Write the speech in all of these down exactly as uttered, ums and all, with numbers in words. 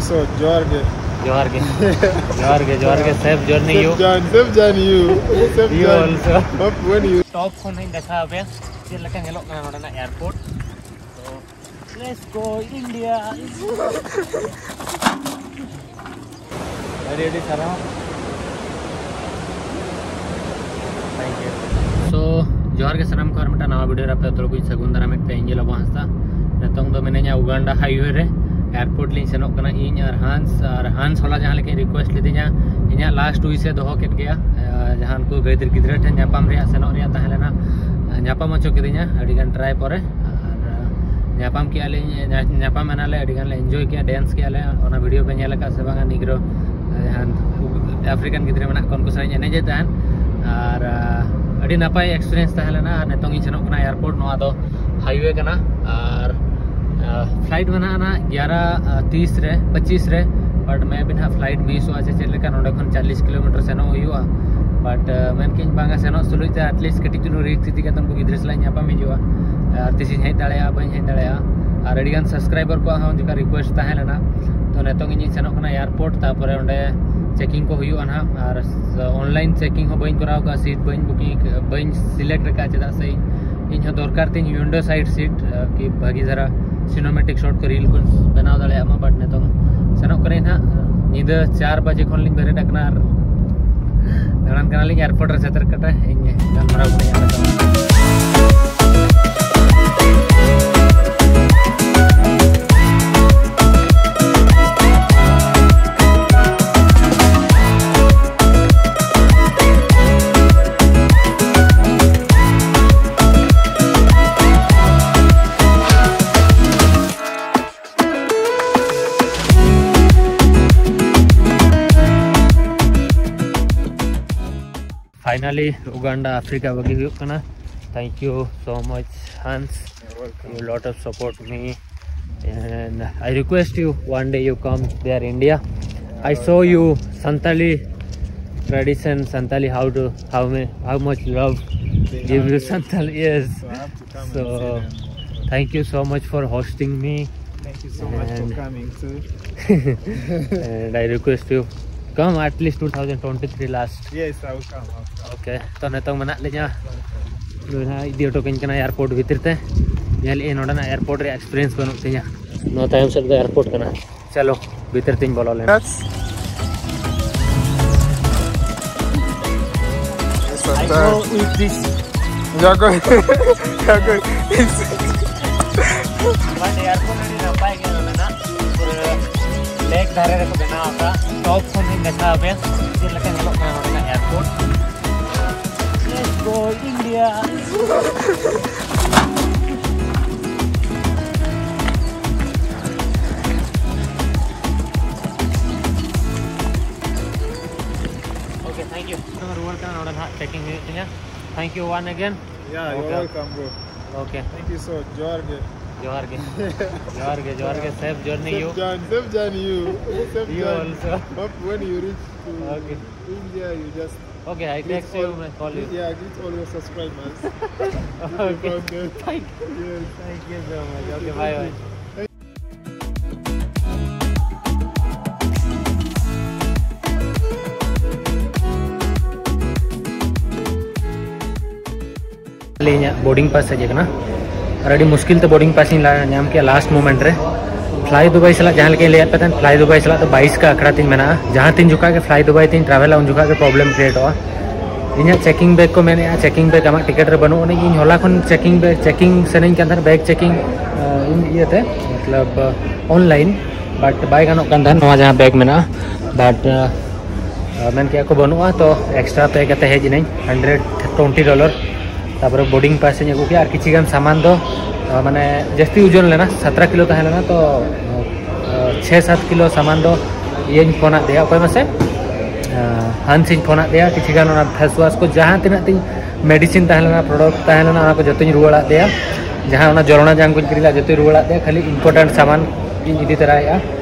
So, ᱡᱚᱦᱟᱨ ᱜᱮ᱾ ᱡᱚᱦᱟᱨ ᱜᱮ᱾ ᱡᱚᱦᱟᱨ ᱜᱮ, ᱡᱚᱦᱟᱨ ᱜᱮ᱾ Safe journey you. Safe journey, safe journey you. Safe journey. You also. Hope when you top ᱠᱷᱚᱱ ᱦᱟᱸᱜ ᱤᱧ ᱫᱮᱠᱷᱟᱣ ᱟᱯᱮᱭᱟ ᱪᱮᱫ ᱞᱮᱠᱟ ᱧᱮᱞᱚᱜ ᱠᱟᱱᱟ ᱱᱚᱰᱮᱱᱟᱜ airport. So, let's go India. ᱟᱹᱰᱤ ᱟᱹᱰᱤ ᱥᱟᱨᱦᱟᱣ᱾ Thank you. So, ᱡᱚᱦᱟᱨ ᱜᱮ ᱥᱟᱱᱟᱢ ᱠᱚ, ᱟᱨ ᱢᱤᱫᱴᱟᱝ ᱱᱟᱣᱟ video ᱨᱮ ᱟᱯᱮ ᱡᱚᱛᱚ ᱠᱚᱧ ᱥᱟᱹᱜᱩᱱ ᱫᱟᱨᱟᱢᱮᱫ ᱯᱮᱭᱟ᱾ ᱤᱧ ᱜᱮ ᱞᱚᱵᱚ ᱦᱟᱸᱥᱫᱟ᱾ ᱱᱤᱛᱚᱝ ᱫᱚ ᱢᱤᱱᱟᱹᱧᱟ ᱩᱜᱟᱱᱰᱟ highway ᱨᱮ, airport ᱞᱤᱧ ᱥᱮᱱᱚᱜ ᱠᱟᱱᱟ ᱤᱧ ᱟᱨ ᱦᱟᱱᱥ᱾ ᱟᱨ ᱦᱟᱱᱥ ᱦᱚᱞᱟ ᱡᱟᱦᱟᱸ ᱞᱮᱠᱟᱧ request ᱞᱮᱫᱮᱧᱟ, ᱤᱧᱟᱹᱜ last wish ᱮ ᱫᱚᱦᱚ ᱠᱮᱫ ᱜᱮᱭᱟ᱾ ᱟᱨ ᱡᱟᱦᱟᱸ ᱩᱱᱠᱩ ᱜᱟᱹᱭ ᱜᱤᱫᱽᱨᱟᱹ ᱴᱷᱮᱱ ᱧᱟᱯᱟᱢ ᱨᱮᱭᱟᱜ ᱥᱮᱱᱚᱜ ᱨᱮᱭᱟᱜ ᱛᱟᱦᱮᱸ ᱞᱮᱱᱟ, ᱧᱟᱯᱟᱢ ᱦᱚᱪᱚ ᱠᱤᱫᱤᱧᱟ ᱟᱹᱰᱤ ᱜᱟᱱ try ᱯᱚᱨᱮ᱾ ᱟᱨ ᱧᱟᱯᱟᱢ ᱠᱮᱜᱼᱟ ᱞᱤᱧ, ᱧᱟ-, ᱧᱟᱯᱟᱢ ᱮᱱᱟᱞᱮ, ᱟᱹᱰᱤ ᱜᱟᱱ ᱞᱮ enjoy ᱠᱮᱜᱼᱟ, dance ᱠᱮᱜᱼᱟ ᱞᱮ᱾ ᱚᱱᱟ video ᱯᱮ ᱧᱮᱞ ᱟᱠᱟᱫ ᱥᱮ ᱵᱟᱝᱟ? ᱱᱤᱜᱨᱳ, ᱡᱟᱦᱟᱸ African ᱜᱤᱫᱽᱨᱟᱹ ᱢᱮᱱᱟᱜ ᱠᱚᱣᱟ, ᱩᱱᱠᱩ ᱥᱟᱶ ᱤᱧ ᱮᱱᱮᱡᱮᱫ ᱛᱟᱦᱮᱸᱫ᱾ ᱟᱨ, ᱟᱹᱰᱤ ᱱᱟᱯᱟᱭ experience ᱛᱟᱦᱮᱸ ᱞᱮᱱᱟ᱾ ᱟᱨ ᱱᱤᱛᱚᱝ ᱤᱧ ᱥᱮᱱᱚᱜ ᱠᱟᱱᱟ airport, ᱱᱚᱣᱟ ᱫᱚ highway ᱠᱟᱱᱟ᱾ ᱟᱨ, flight ᱢᱮᱱᱟᱜᱼᱟ ᱱᱟᱜ ᱜᱭᱟᱨᱟ ᱛᱤᱥ ᱨᱮ, ᱯᱚᱸᱪᱤᱥ ᱨᱮ, but maybe ᱱᱟᱜ flight missᱚᱜᱼᱟ ᱥᱮ ᱪᱮᱫ ᱞᱮᱠᱟ, ᱱᱚᱰᱮ ᱠᱷᱚᱱ ᱪᱟᱞᱞᱤᱥ kilometer ᱥᱮᱱᱚᱜ ᱦᱩᱭᱩᱜᱼᱟ᱾ But, ᱢᱮᱱ ᱠᱮᱜᱼᱟᱹᱧ ᱵᱟᱝᱟ, ᱥᱮᱱᱚᱜ ᱛᱩᱞᱩᱡ ᱛᱮ at least ᱠᱟᱹᱴᱤᱡ ᱪᱩᱞᱩᱝ risk ᱤᱫᱤ ᱠᱟᱛᱮ ᱩᱱᱠᱩ ᱜᱤᱫᱽᱨᱟᱹ ᱥᱟᱞᱟᱜ ᱧᱟᱯᱟᱢ ᱦᱩᱭᱩᱜᱼᱟ᱾ ᱟᱨ ᱛᱤᱥᱤᱧ ᱦᱮᱡ ᱫᱟᱲᱮᱭᱟᱜᱼᱟ, ᱵᱟᱹᱧ ᱦᱮᱡ ᱫᱟᱲᱮᱭᱟᱜᱼᱟ᱾ ᱟᱨ ᱟᱹᱰᱤᱜᱟᱱ subscriber ᱠᱚᱣᱟᱜ ᱦᱚᱸ ᱚᱱᱠᱟ request ᱛᱟᱦᱮᱸ ᱞᱮᱱᱟ᱾ ᱛᱚ, ᱱᱤᱛᱚᱝ ᱤᱧᱤᱧ ᱥᱮᱱᱚᱜ ᱠᱟᱱᱟ airport, ᱛᱟᱨᱯᱚᱨᱮ ᱚᱸᱰᱮ checking ᱠᱚ ᱦᱩᱭᱩᱜᱼᱟ ᱱᱟᱦᱟᱜ᱾ ᱟᱨ online checking ᱦᱚᱸ ᱵᱟᱹᱧ ᱠᱚᱨᱟᱣ ᱠᱟᱜᱼᱟ, seat ᱵᱟᱹᱧ booking, ᱵᱟᱹᱧ select ᱟᱠᱟᱫᱼᱟ᱾ ᱪᱮᱫᱟᱜ ᱥᱮ ᱤᱧ, ᱤᱧ ᱦᱚᱸ ᱫᱚᱨᱠᱟᱨ ᱛᱤᱧ window side seat, ᱠᱤ ᱵᱷᱟᱹᱜᱤ ᱫᱷᱟᱨᱟ cinematic shot ᱠᱚ, reel ᱠᱚᱧ ᱵᱮᱱᱟᱣ ᱫᱟᱲᱮᱭᱟᱜ ᱢᱟ᱾ But ᱱᱤᱛᱚᱝ ᱥᱮᱱᱚᱜ ᱠᱟᱹᱱᱟᱹᱧ ᱱᱟᱦᱟᱜ, ᱧᱤᱫᱟᱹ ᱪᱟᱨ ᱵᱟᱡᱮ ᱠᱷᱚᱱ ᱞᱤᱧ ᱵᱮᱨᱮᱫ ᱟᱠᱟᱱᱟ ᱟᱨ ᱫᱟᱬᱟᱱ ᱠᱟᱱᱟᱞᱤᱧ airport ᱨᱮ ᱥᱮᱴᱮᱨ ᱠᱟᱛᱮ᱾ ᱤᱧ ᱜᱟᱞᱢᱟᱨᱟᱣ ᱠᱟᱹᱱᱟᱹᱧ ᱟᱨ Finally, Uganda, Africa ᱵᱟᱹᱜᱤ ᱦᱩᱭᱩᱜ ᱠᱟᱱᱟ᱾ Thank you so much, Hans. You're welcome. You lot of support me, and I request you one day you come there, India. I saw you Santali tradition, Santali, how to, how may, how much love give you Santali. Yes. So I have to come and see them. Thank you so much for hosting me. Thank you so much for coming too. And I request you, come at least two thousand twenty-three last. Yes, I will come. I'll come. Okay, ᱛᱚ ᱱᱤᱛᱚᱝ ᱢᱮᱱᱟᱜ ᱞᱤᱧᱟ ᱱᱩᱭ ᱦᱟᱸᱜ ᱤᱫᱤ ᱦᱚᱴᱚ ᱠᱟᱹᱧ ᱠᱟᱱᱟ ᱮᱭᱟᱨᱯᱳᱨᱴ ᱵᱷᱤᱛᱤᱨ ᱛᱮ᱾ ᱧᱮᱞ ᱮᱫᱟᱹᱧ ᱱᱚᱰᱮᱱᱟᱜ ᱮᱭᱟᱨᱯᱳᱨᱴ ᱨᱮᱭᱟᱜ ᱮᱠᱥᱯᱤᱨᱤᱭᱮᱱᱥ ᱵᱟᱹᱱᱩᱜ ᱛᱤᱧᱟ᱾ ᱱᱚᱣᱟ ᱛᱟᱭᱚᱢ ᱥᱮᱫ ᱫᱚ ᱮᱭᱟᱨᱯᱳᱨᱴ ᱠᱟᱱᱟ᱾ ᱪᱚᱞᱚ ᱵᱷᱤᱛᱤᱨ ᱛᱤᱧ ᱵᱚᱞᱚ ᱞᱮᱱ᱾ That's I go eat this. You're going. You're going. But airport ᱟᱹᱰᱤ ᱱᱟᱯᱟᱭ ᱜᱮ ᱢᱮᱱᱟᱜᱼᱟ᱾ ᱯᱩᱨᱟᱹ ᱞᱮᱠ ᱫᱷᱟᱨᱮ ᱨᱮᱠᱚ ᱵᱮᱱᱟᱣ ᱟᱠᱟᱫ᱾ ᱴᱚᱯ ᱠᱷᱚᱱ ᱤᱧ ᱫᱮᱠᱷᱟᱣ ᱟᱯᱮᱭᱟ ᱪᱮᱫ ᱞᱮᱠᱟ ᱧᱮᱞᱚᱜ ᱠᱟᱱᱟ ᱱᱚᱰᱮᱱᱟᱜ airport. Let's go India. Okay, thank you. ᱱᱚᱣᱟ ᱨᱩᱣᱟᱹᱲ ᱠᱟᱱᱟ, ᱱᱚᱰᱮ ᱱᱟᱦᱟᱜ ᱪᱮᱠᱤᱝ ᱦᱩᱭᱩᱜ ᱛᱤᱧᱟ᱾ Thank you one again. Yeah, you're Okay. welcome, bro. Okay. Thank you so. ᱡᱚᱦᱟᱨ ᱜᱮ᱾ ᱡᱚᱦᱟᱨ ᱜᱮ᱾ ᱡᱚᱦᱟᱨ ᱜᱮ, ᱡᱚᱦᱟᱨ ᱜᱮ᱾ Safe journey you. Safe journey, safe journey you. Safe You journey. Also. Hope when you reach to Okay. India, you just Okay, I greet text you, all, I call you. Yeah, greet all your subscribers. Okay. About the Thank you. Yes. Thank you so much. Okay, bye bye. ᱟᱹᱞᱤᱧᱟᱜ boarding ᱯᱟᱥ ᱦᱮᱡ ᱟᱠᱟᱱᱟ ᱟᱨ ᱟᱹᱰᱤ ᱢᱩᱥᱠᱤᱞ ᱛᱮ boarding ᱯᱟᱥ ᱤᱧ ᱧᱟᱢ ᱠᱮᱜᱼᱟ last moment ᱨᱮ᱾ ᱯᱷᱞᱟᱭ ᱫᱩᱵᱟᱭ ᱥᱟᱞᱟᱜ ᱡᱟᱦᱟᱸ ᱞᱮᱠᱟᱧ ᱞᱟᱹᱭᱟᱫ ᱯᱮ ᱛᱟᱦᱮᱸᱫ, ᱯᱷᱞᱟᱭ ᱫᱩᱵᱟᱭ ᱥᱟᱞᱟᱜ ᱫᱚ ᱵᱟᱭᱤᱥ ᱠᱟ ᱟᱠᱷᱲᱟ ᱛᱤᱧ ᱢᱮᱱᱟᱜᱼᱟ᱾ ᱡᱟᱦᱟᱸ ᱛᱤᱱ ᱡᱚᱠᱷᱟ ᱜᱮ ᱯᱷᱞᱟᱭ ᱫᱩᱵᱟᱭ ᱛᱤᱧ ᱴᱨᱟᱵᱷᱮᱞᱟ ᱩᱱ ᱡᱚᱠᱷᱟ ᱜᱮ ᱯᱨᱚᱵᱞᱮᱢ ᱠᱨᱤᱭᱮᱴᱚᱜᱼᱟ᱾ ᱤᱧᱟᱹᱜ ᱪᱮᱠᱤᱝ ᱵᱮᱜᱽ ᱠᱚ ᱢᱮᱱᱮᱜᱼᱟ, ᱪᱮᱠᱤᱝ ᱵᱮᱜᱽ ᱟᱢᱟᱜ ᱴᱤᱠᱤᱴ ᱨᱮ ᱵᱟᱹᱱᱩᱜ ᱟᱹᱱᱤᱡ᱾ ᱤᱧ ᱦᱚᱞᱟ ᱠᱷᱚᱱ ᱪᱮᱠᱤᱝ ᱵᱮᱜᱽ, ᱪᱮᱠᱤᱝ ᱥᱮᱱᱟᱹᱧ ᱠᱟᱱ ᱛᱟᱦᱮᱸᱫ, ᱵᱮᱜᱽ ᱪᱮᱠᱤᱝ, ᱤᱧ ᱤᱭᱟᱹᱛᱮ, ᱢᱚᱛᱞᱚᱵ, ᱚᱱᱞᱟᱭᱤᱱ, ᱵᱟᱴ ᱵᱟᱭ ᱜᱟᱱᱚᱜ ᱠᱟᱱ ᱛᱟᱦᱮᱸᱫ ᱱᱚᱣᱟ ᱡᱟᱦᱟᱸ ᱵᱮᱜᱽ ᱢᱮᱱᱟᱜᱼᱟ᱾ ᱵᱟᱴ ᱢᱮᱱ ᱠᱮᱜᱼᱟ ᱠᱚ ᱵᱟᱹᱱᱩᱜᱼᱟ, ᱛᱚ ᱮᱠᱥᱴᱨᱟ ᱯᱮ ᱠᱟᱛᱮ ᱦᱮᱡ ᱮᱱᱟᱹᱧ ᱦᱟᱱᱰᱨᱮᱰ ᱴᱩᱭᱮᱱᱴᱤ ᱰᱚᱞᱟᱨ᱾ ᱛᱟᱯᱚᱨᱮ ᱵᱳᱨᱰᱤᱝ ᱯᱟᱥ ᱤᱧ ᱟᱹᱜᱩ ᱠᱮᱜᱼᱟ ᱟᱨ ᱠᱤᱪᱷᱤ ᱜᱟᱱ ᱥᱟᱢᱟᱱ ᱫᱚ, ᱢᱟᱱᱮ, ᱡᱟᱹᱥᱛᱤ ᱳᱡᱚᱱ ᱞᱮᱱᱟ, ᱥᱟᱛᱨᱟ ᱠᱤᱞᱳ ᱛᱟᱦᱮᱸ ᱞᱮᱱᱟ, ᱛᱚ ᱪᱷᱮ ᱥᱟᱛ ᱠᱤᱞᱳ ᱥᱟᱢᱟᱱ ᱫᱚ ᱤᱭᱟᱹᱧ ᱯᱷᱳᱱ ᱟᱫ ᱫᱮᱭᱟ, ᱚᱠᱚᱭ ᱢᱟᱥᱮ, ᱦᱟᱱᱥᱤᱧ ᱯᱷᱳᱱ ᱟᱫ ᱫᱮᱭᱟ᱾ ᱠᱤᱪᱷᱤ ᱜᱟᱱ ᱚᱱᱟ ᱯᱷᱮᱥ ᱣᱟᱥ ᱠᱚ, ᱡᱟᱦᱟᱸ ᱛᱤᱱᱟᱹᱜ ᱛᱤᱧ ᱢᱮᱰᱤᱥᱤᱱ ᱛᱟᱦᱮᱸ ᱞᱮᱱᱟ, ᱯᱨᱚᱰᱟᱠᱴ ᱛᱟᱦᱮᱸ ᱞᱮᱱᱟ, ᱚᱱᱟ ᱠᱚ ᱡᱚᱛᱚᱧ ᱨᱩᱣᱟᱹᱲ ᱟᱫ ᱫᱮᱭᱟ᱾ ᱡᱟᱦᱟᱸ ᱚᱱᱟ ᱡᱚᱨᱚᱱᱟ ᱡᱟᱝ ᱠᱚᱧ ᱠᱤᱨᱤᱧ ᱞᱮᱫᱟ, ᱡᱚᱛᱚᱧ ᱨᱩᱣᱟᱹᱲ ᱟᱫ ᱫᱮᱭᱟ᱾ ᱠᱷᱟᱹᱞᱤ ᱤᱢᱯᱚᱨᱴᱮᱱᱴ ᱥᱟᱢᱟᱱ ᱤᱧ ᱤᱫᱤ ᱛᱚᱨᱟᱭᱮᱫᱼᱟ᱾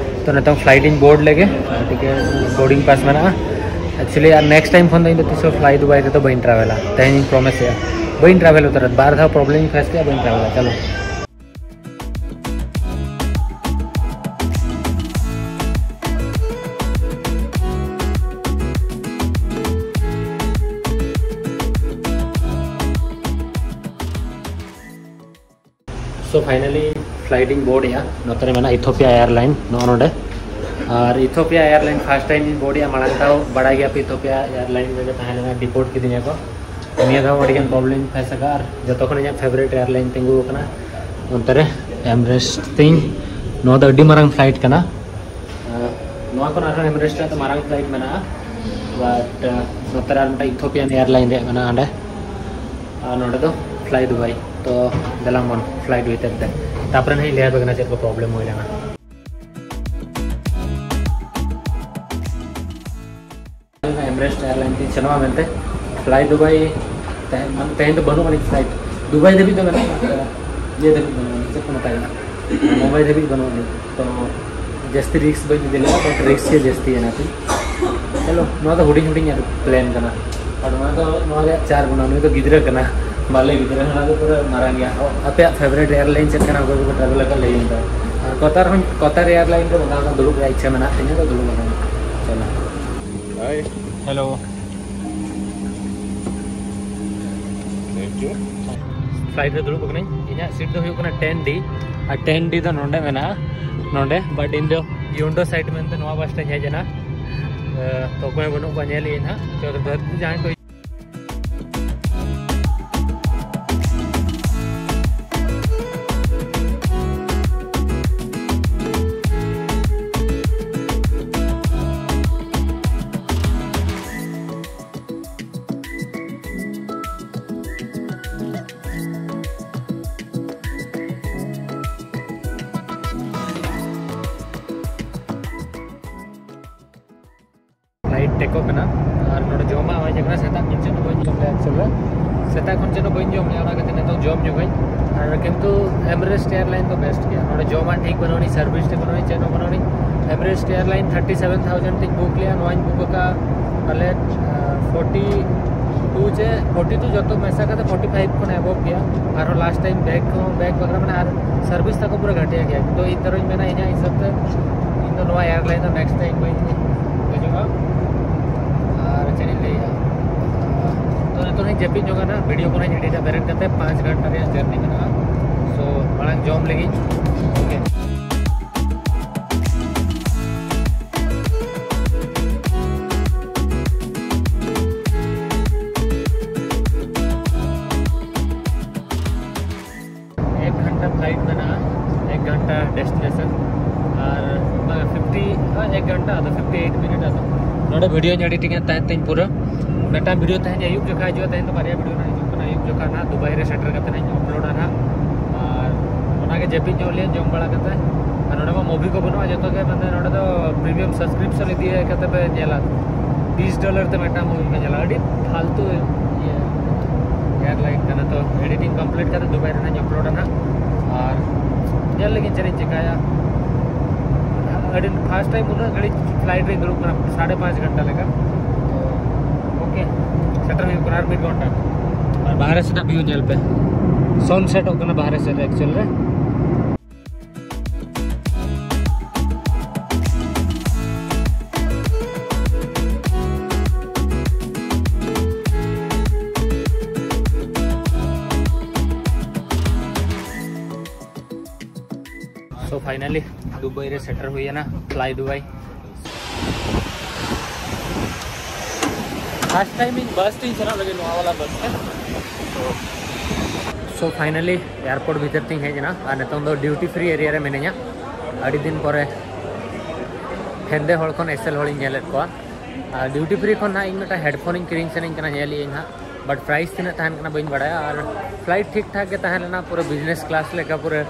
ᱛᱚ ᱱᱤᱛᱚᱝ ᱯᱷᱞᱟᱭᱤᱴ ᱤᱧ ᱵᱳᱨᱰ ᱞᱮᱜᱮ, ᱴᱤᱠᱤᱴ ᱵᱳᱨᱰᱤᱝ ᱯᱟᱥ ᱢᱮᱱᱟᱜᱼᱟ᱾ ᱮᱠᱪᱩᱭᱮᱞᱤ ᱟᱨ ᱱᱮᱠᱥᱴ ᱴᱟᱭᱤᱢ ᱠᱷᱚᱱ ᱫᱚ ᱤᱧ ᱫᱚ ᱛᱤᱥ ᱦᱚᱸ ᱯᱷᱞᱟᱭ ᱫᱩᱵᱟᱭ ᱨᱮᱫᱚ ᱵᱟᱹᱧ ᱴᱨᱟᱵᱷᱮᱞᱟ᱾ ᱛᱮᱦᱮᱧ ᱤᱧ ᱯᱨᱚᱢᱤᱥᱮᱜᱼᱟ, ᱵᱟᱹᱧ ᱴᱨᱟᱵᱷᱮᱞ ᱩᱛᱟᱹᱨᱟ᱾ ᱵᱟᱨ ᱫᱷᱟᱣ ᱯᱨᱚᱵᱞᱮᱢ ᱤᱧ ᱯᱷᱮᱥ ᱠᱮᱜᱼᱟ, ᱵᱟᱹᱧ ᱴᱨᱟᱵᱷᱮᱞᱟ᱾ ᱪᱚᱞᱚ᱾ ᱛᱚ finally flight ᱤᱧ ᱵᱳᱨᱰ ᱮᱜᱼᱟ᱾ ᱱᱚᱛᱮ ᱨᱮ ᱢᱮᱱᱟᱜᱼᱟ Ethiopia Airline, ᱱᱚᱜᱼᱚ ᱱᱚᱰᱮ᱾ ᱟᱨ Ethiopia Airline first time ᱤᱧ ᱵᱳᱨᱰ ᱮᱜᱼᱟ᱾ ᱢᱟᱲᱟᱝ ᱫᱷᱟᱣ ᱵᱟᱲᱟᱭ ᱜᱮᱭᱟ ᱯᱮ, Ethiopia Airline ᱨᱮᱜᱮ ᱛᱟᱦᱮᱸ ᱞᱮᱱᱟ, ᱰᱤᱯᱳᱨᱴ ᱠᱤᱫᱤᱧᱟ ᱠᱚ᱾ ᱱᱤᱭᱟᱹ ᱫᱷᱟᱣ ᱟᱹᱰᱤ ᱜᱟᱱ ᱯᱨᱚᱵᱞᱮᱢ ᱤᱧ ᱯᱷᱮᱥ ᱟᱠᱟᱫᱼᱟ᱾ ᱟᱨ ᱡᱚᱛᱚ ᱠᱷᱚᱱ ᱤᱧᱟᱹᱜ ᱯᱷᱮᱵᱟᱨᱤᱴ ᱮᱭᱟᱨᱞᱟᱭᱤᱱ ᱛᱤᱸᱜᱩ ᱟᱠᱟᱱᱟ ᱚᱱᱛᱮ ᱨᱮ, Emirates ᱛᱤᱧ᱾ ᱱᱚᱣᱟ ᱫᱚ ᱟᱹᱰᱤ ᱢᱟᱨᱟᱝ ᱯᱷᱞᱟᱭᱤᱴ ᱠᱟᱱᱟ᱾ ᱟᱨ ᱱᱚᱣᱟ ᱠᱷᱚᱱ ᱟᱨᱦᱚᱸ Emirates ᱨᱮᱭᱟᱜ ᱫᱚ ᱢᱟᱨᱟᱝ ᱯᱷᱞᱟᱭᱤᱴ ᱢᱮᱱᱟᱜᱼᱟ᱾ ᱵᱟᱴ ᱱᱚᱛᱮ ᱨᱮ ᱟᱨ ᱢᱤᱫᱴᱟᱝ Ethiopian Airline ᱨᱮᱭᱟᱜ ᱢᱮᱱᱟᱜᱼᱟ ᱚᱸᱰᱮ᱾ ᱟᱨ ᱱᱚᱰᱮ ᱫᱚ Fly Dubai᱾ ᱛᱚ ᱫᱮᱞᱟ ᱵᱚᱱ ᱯᱷᱞᱟᱭᱤᱴ ᱵᱷᱤᱛᱤᱨ ᱛᱮ, ᱛᱟᱨᱯᱚᱨᱮ ᱱᱟᱦᱟᱜ ᱤᱧ ᱞᱟᱹᱭ ᱟᱯᱮ ᱠᱟᱱᱟ ᱪᱮᱫ ᱠᱚ ᱯᱨᱚᱵᱞᱮᱢ ᱦᱩᱭ ᱞᱮᱱᱟ᱾ Emirates ᱮᱭᱟᱨᱞᱟᱭᱤᱱ ᱛᱤᱧ ᱥᱮᱱᱚᱜᱼᱟ ᱢᱮᱱᱛᱮ, Fly Dubai ᱛᱮᱦᱮᱧ, ᱢᱟᱱᱮ ᱛᱮᱦᱮᱧ ᱫᱚ ᱵᱟᱹᱱᱩᱜ ᱟᱹᱱᱤᱡ ᱯᱷᱞᱟᱭᱤᱴ᱾ ᱫᱩᱵᱟᱭ ᱫᱷᱟᱹᱵᱤᱡ ᱫᱚ ᱢᱮᱱᱟᱜᱼᱟ, ᱤᱭᱟᱹ ᱫᱷᱟᱹᱵᱤᱡ ᱵᱟᱹᱱᱩᱜ ᱟᱹᱱᱤᱡ, ᱪᱮᱫ ᱠᱚ ᱢᱮᱛᱟᱜ ᱠᱟᱱᱟ, ᱢᱩᱢᱵᱟᱭ ᱫᱷᱟᱹᱵᱤᱡ ᱵᱟᱹᱱᱩᱜ ᱟᱹᱱᱤᱡ᱾ ᱛᱚ ᱡᱟᱹᱥᱛᱤ ᱨᱤᱥᱠ ᱵᱟᱹᱧ ᱤᱫᱤ ᱞᱮᱫᱟ, ᱵᱟᱴ ᱨᱤᱥᱠ ᱜᱮ ᱡᱟᱹᱥᱛᱤᱭᱮᱱᱟ ᱛᱤᱧ᱾ ᱪᱚᱞᱚ, ᱱᱚᱣᱟ ᱫᱚ ᱦᱩᱰᱤᱧ ᱦᱩᱰᱤᱧ ᱯᱞᱮᱱ ᱠᱟᱱᱟ, ᱟᱨ ᱱᱚᱣᱟ ᱫᱚ, ᱱᱚᱣᱟ ᱨᱮᱭᱟᱜ ᱪᱟᱨ ᱜᱩᱱᱟ, ᱱᱩᱭ ᱫᱚ ᱜᱤᱫᱽᱨᱟᱹ ᱠᱟᱱᱟ, ᱵᱟᱞᱮ ᱜᱤᱫᱽᱨᱟᱹ, ᱱᱚᱣᱟ ᱫᱚ ᱯᱩᱨᱟᱹ ᱢᱟᱨᱟᱝ ᱜᱮᱭᱟ᱾ ᱚ, ᱟᱯᱮᱭᱟᱜ ᱯᱷᱮᱵᱟᱨᱤᱴ ᱮᱭᱟᱨᱞᱟᱭᱤᱱ ᱪᱮᱫ ᱠᱟᱱᱟ, ᱚᱠᱚᱭ ᱠᱚᱠᱚ ᱴᱨᱟᱵᱷᱮᱞ ᱟᱠᱟᱫ, ᱞᱟᱹᱭ ᱤᱧ ᱯᱮ᱾ ᱟᱨ ᱠᱚᱛᱟᱨ ᱦᱚᱸᱧ, ᱠᱚᱛᱟᱨ ᱮᱭᱟᱨᱞᱟᱭᱤᱱ ᱨᱮ ᱵᱚᱸᱜᱟ ᱫᱩᱲᱩᱵ ᱨᱮᱭᱟᱜ ᱤᱪᱪᱷᱟᱹ ᱢᱮᱱᱟᱜ ᱛᱤᱧᱟᱹ, ᱛᱚ ᱫᱩᱲᱩᱵ ᱟᱠᱟᱱᱟ᱾ ᱪᱚᱞᱚ᱾ ᱦᱮᱞᱳ᱾ Thank U. ᱯᱷᱞᱟᱭᱤᱴ ᱨᱮ ᱫᱩᱲᱩᱵ ᱟᱠᱟᱱᱟᱹᱧ᱾ ᱤᱧᱟᱹᱜ ᱥᱤᱴ ᱫᱚ ᱦᱩᱭᱩᱜ ᱠᱟᱱᱟ ᱴᱮᱱ ᱰᱤ, ᱟᱨ ᱴᱮᱱ ᱰᱤ ᱫᱚ ᱱᱚᱰᱮ ᱢᱮᱱᱟᱜᱼᱟ, ᱱᱚᱰᱮ᱾ ᱵᱟᱴ ᱤᱧ ᱫᱚ ᱩᱭᱤᱱᱰᱳ ᱥᱟᱭᱤᱰ ᱢᱮᱱᱛᱮ ᱱᱚᱣᱟ ᱵᱟᱥ ᱨᱮᱧ ᱦᱮᱡ ᱮᱱᱟ᱾ ᱮ, ᱛᱚ ᱚᱠᱚᱭ ᱦᱚᱸ ᱵᱟᱹᱱᱩᱜ ᱠᱚᱣᱟ, ᱧᱮᱞ ᱤᱧ ᱦᱟᱸᱜ᱾ ᱛᱚ ᱡᱟᱦᱟᱸᱭ ᱠᱚ ᱯᱷᱞᱟᱭᱤᱴ ᱴᱮᱠ ᱚᱯᱷ ᱮᱱᱟ᱾ ᱟᱨ ᱱᱚᱰᱮ ᱡᱚᱢᱟᱜ ᱦᱚᱸ ᱦᱮᱡ ᱟᱠᱟᱱᱟ᱾ ᱥᱮᱛᱟᱜ ᱠᱷᱚᱱ ᱪᱮᱫ ᱦᱚᱸ ᱵᱟᱹᱧ ᱡᱚᱢ ᱞᱮᱫᱟ actually᱾ ᱥᱮᱛᱟᱜ ᱠᱷᱚᱱ ᱪᱮᱫ ᱦᱚᱸ ᱵᱟᱹᱧ ᱡᱚᱢ ᱞᱮᱫᱟ, ᱚᱱᱟ ᱠᱷᱟᱹᱛᱤᱨ ᱱᱤᱛᱚᱜ ᱡᱚᱢ ᱧᱚᱜᱟᱹᱧ᱾ ᱟᱨ ᱠᱤᱱᱛᱩ Emirates ᱮᱭᱟᱨᱞᱟᱭᱤᱱ ᱫᱚ ᱵᱮᱥᱴ ᱜᱮᱭᱟ᱾ ᱱᱚᱰᱮ ᱡᱚᱢᱟᱜ ᱴᱷᱤᱠ ᱵᱟᱹᱱᱩᱜ ᱟᱹᱱᱤᱡ, ᱥᱟᱨᱵᱷᱤᱥ ᱴᱷᱤᱠ ᱵᱟᱹᱱᱩᱜ ᱟᱹᱱᱤᱡ, ᱪᱮᱫ ᱦᱚᱸ ᱵᱟᱹᱱᱩᱜ ᱟᱹᱱᱤᱡ᱾ Emirates airline thirty seven thousand ᱛᱤᱧ ᱵᱩᱠ ᱞᱮᱫᱟ, ᱱᱚᱣᱟᱧ ᱵᱩᱠ ᱟᱠᱟᱫᱼᱟ ᱯᱟᱞᱮᱫ ᱯᱷᱳᱨᱴᱤ ᱴᱩ ᱪᱮ ᱯᱷᱳᱨᱴᱤ ᱴᱩ, ᱡᱚᱛᱚ ᱢᱮᱥᱟ ᱠᱟᱛᱮ ᱯᱷᱳᱨᱴᱤ ᱯᱷᱟᱭᱤᱵᱷ ᱠᱷᱚᱱ ᱮᱵᱚᱵᱷ ᱜᱮᱭᱟ᱾ ᱟᱨᱦᱚᱸ ᱞᱟᱥᱴ ᱴᱟᱭᱤᱢ ᱵᱮᱜᱽ ᱠᱚᱦᱚᱸ, ᱵᱮᱜᱽ ᱵᱟᱜᱽᱨᱟ ᱢᱟᱱᱮ ᱟᱨ ᱥᱟᱨᱵᱷᱤᱥ ᱛᱟᱠᱚ ᱯᱩᱨᱟᱹ ᱜᱷᱟᱹᱴᱤᱭᱟ ᱜᱮᱭᱟ᱾ ᱛᱚ ᱤᱧ ᱛᱟᱨᱚᱧ ᱢᱮᱱᱟ, ᱤᱧᱟᱹᱜ ᱦᱤᱥᱟᱹᱵ ᱛᱮ ᱤᱧ ᱫᱚ ᱱᱚᱣᱟ ᱮᱭᱟᱨᱞᱟᱭᱤᱱ ᱫᱚ ᱱᱮᱠᱥᱴ ᱴᱟᱭᱤᱢ ᱵᱟᱹᱧ ᱫᱮᱡᱚᱜᱼᱟ᱾ ᱟᱨ ᱪᱮᱫ ᱤᱧ ᱞᱟᱹᱭᱟ, ᱛᱚ ᱱᱤᱛᱚᱜ ᱦᱚᱸᱧ ᱡᱟᱹᱯᱤᱫ ᱧᱚᱜᱟ ᱱᱟᱜ, ᱵᱷᱤᱰᱤᱭᱳ ᱠᱚ ᱦᱚᱸᱧ ᱮᱰᱤᱴᱟ᱾ ᱵᱮᱨᱮᱫ ᱠᱟᱛᱮ ᱯᱟᱸᱪ ᱜᱷᱚᱱᱴᱟ ᱨᱮᱭᱟᱜ ᱡᱟᱨᱱᱤ ᱢᱮᱱᱟᱜᱼᱟ᱾ So ᱢᱟᱲᱟᱝ ᱡᱚᱢ ᱞᱟᱹᱜᱤᱫ᱾ Okay. ᱮᱠ ᱜᱷᱚᱱᱴᱟ flight ᱢᱮᱱᱟᱜᱼᱟ, ᱮᱠ ᱜᱷᱚᱱᱴᱟ destination, ᱟᱨ ᱵᱟᱝ, fifty, ᱮᱠ ᱜᱷᱚᱱᱴᱟ ᱟᱫᱚ fifty eight minute ᱟᱫᱚ᱾ ᱱᱚᱰᱮ video ᱧ editing ᱮᱫ ᱛᱟᱦᱮᱸᱫ ᱛᱤᱧ ᱯᱩᱨᱟᱹ᱾ ᱢᱤᱫᱴᱟᱝ video ᱛᱮᱦᱮᱧ ᱟᱹᱭᱩᱵ ᱡᱚᱠᱷᱟ ᱦᱤᱡᱩᱜᱼᱟ, ᱛᱮᱦᱮᱧ ᱫᱚ ᱵᱟᱨᱭᱟ video ᱱᱟᱜ ᱦᱤᱡᱩᱜ ᱠᱟᱱᱟ, ᱟᱹᱭᱩᱵ ᱡᱚᱠᱷᱟ ᱱᱟᱜ ᱫᱩᱵᱟᱭ ᱨᱮ ᱥᱮᱴᱮᱨ ᱠᱟᱛᱮ ᱱᱟᱜ ᱤᱧ upload ᱟ ᱱᱟᱜ᱾ ᱟᱨ ᱚᱱᱟᱜᱮ ᱡᱟᱹᱯᱤᱫ ᱧᱚᱜ ᱞᱮ ᱡᱚᱢ ᱵᱟᱲᱟ ᱠᱟᱛᱮ᱾ ᱟᱨ ᱱᱚᱰᱮ ᱢᱟ movie ᱠᱚ ᱵᱟᱹᱱᱩᱜᱼᱟ, ᱡᱚᱛᱚ ᱜᱮ ᱢᱟᱱᱮ ᱱᱚᱰᱮ ᱫᱚ premium subscription ᱤᱫᱤ ᱠᱟᱛᱮ ᱯᱮ ᱧᱮᱞᱟ᱾ ᱵᱤᱥ dollar ᱛᱮ ᱢᱤᱫᱴᱟᱝ movie ᱯᱮ ᱧᱮᱞᱟ, ᱟᱹᱰᱤ ᱯᱷᱟᱞᱛᱩ ᱤᱭᱟᱹ airline ᱠᱟᱱᱟ᱾ ᱛᱚ editing complete ᱠᱟᱛᱮ ᱫᱩᱵᱟᱭ ᱨᱮᱱᱟᱜ ᱤᱧ upload ᱟ ᱱᱟᱜ, ᱟᱨ ᱧᱮᱞ ᱞᱟᱹᱜᱤᱫ ᱪᱮᱫ ᱤᱧ ᱪᱮᱠᱟᱭᱟ᱾ ᱟᱹᱰᱤ first time ᱩᱱᱟᱹᱜ ᱜᱷᱟᱹᱲᱤᱡ flight ᱨᱮᱧ ᱫᱩᱲᱩᱵ ᱠᱟᱱᱟ, ᱥᱟᱲᱮ ᱯᱟᱸᱪ ᱜᱷᱚᱱᱴᱟ ᱞᱮᱠᱟ᱾ ᱛᱚ okay, ᱥᱮᱴᱮᱨ ᱦᱩᱭᱩᱜ ᱠᱟᱱᱟ ᱟᱨ ᱢᱤᱫ ᱜᱷᱚᱱᱴᱟ᱾ ᱟᱨ ᱵᱟᱦᱨᱮ ᱥᱮᱱᱟᱜ view ᱧᱮᱞ ᱯᱮ, sunset ᱚᱜ ᱠᱟᱱᱟ ᱵᱟᱦᱨᱮ ᱥᱮᱫ ᱨᱮ actual ᱨᱮ᱾ So finally ᱫᱩᱵᱟᱭ ᱨᱮ ᱥᱮᱴᱮᱨ ᱦᱩᱭᱮᱱᱟ, Fly Dubai. First time ᱤᱧ bus ᱛᱤᱧ ᱥᱮᱱᱚᱜ ᱞᱟᱹᱜᱤᱫ, ᱱᱚᱣᱟ ᱣᱟᱞᱟ bus ᱛᱮ᱾ So finally airport ᱵᱷᱤᱛᱤᱨ ᱛᱤᱧ ᱦᱮᱡ ᱮᱱᱟ ᱟᱨ ᱱᱤᱛᱚᱝ ᱫᱚ duty free area ᱨᱮ ᱢᱤᱱᱟᱹᱧᱟ᱾ ᱟᱹᱰᱤ ᱫᱤᱱ ᱯᱚᱨᱮ ᱦᱮᱸᱫᱮ ᱦᱚᱲ ᱠᱷᱚᱱ ᱮᱥᱮᱞ ᱦᱚᱲᱤᱧ ᱧᱮᱞᱮᱫ ᱠᱚᱣᱟ᱾ ᱟᱨ duty free ᱠᱷᱚᱱ ᱱᱟᱦᱟᱜ ᱤᱧ ᱢᱤᱫᱴᱟᱝ headphone ᱤᱧ ᱠᱤᱨᱤᱧ ᱥᱟᱱᱟᱧ ᱠᱟᱱᱟ, ᱧᱮᱞ ᱤᱧ ᱦᱟᱸᱜ, but price ᱛᱤᱱᱟᱹᱜ ᱛᱟᱦᱮᱱ ᱠᱟᱱᱟ ᱵᱟᱹᱧ ᱵᱟᱲᱟᱭᱟ᱾ ᱟᱨ flight ᱴᱷᱤᱠ ᱴᱷᱟᱠ ᱜᱮ ᱛᱟᱦᱮᱸ ᱞᱮᱱᱟ, ᱯᱩᱨᱟᱹ business class ᱞᱮᱠᱟ, ᱯᱩᱨᱟᱹ